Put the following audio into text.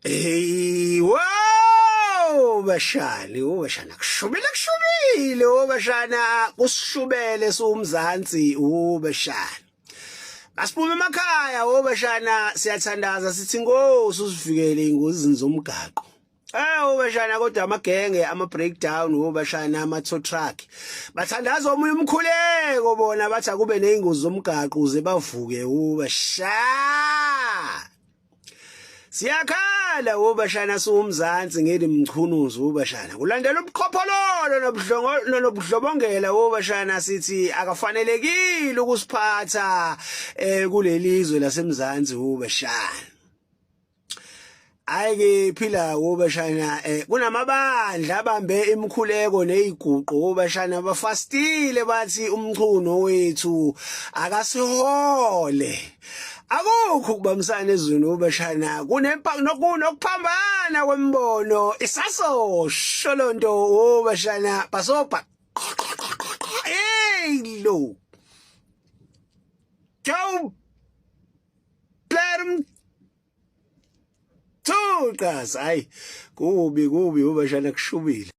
Hey, wow, bashani, ubashana kushubile kushubile, ubashana kusishubele siwumzansi, ubashana. Masiphume emakhaya, ubashana siyathandaza sithi Nkosi usivikele ingozini zomgaqo. Eh ubashana kodwa amagenge ama breakdown ubashana ama tow truck. Bathandaza omunye umkhuleko bona bathi akube nezingozi zomgaqo uze bavuke ubashana. Siyakhala wobashana siwumzansi ngeli mchunuzi wobashana kulandela ubuqhophololo nobudlongo nobudlobongela wobashana sithi akafanelekile ukusiphatha eh kulelizwe lasemzansi wobashana. Hayi ke phila wobashana eh kunamabandla abambe imikhuleko neziguqo wobashana bafastile bathi umchuno wethu akasihole. Akukho ukubambisana ezweni ubashana kunokuphambana kwembono isaso sholonto ubashana basobha hey lo Joe Blerm Thuqas hayi kubi kubi ubashana kushubile.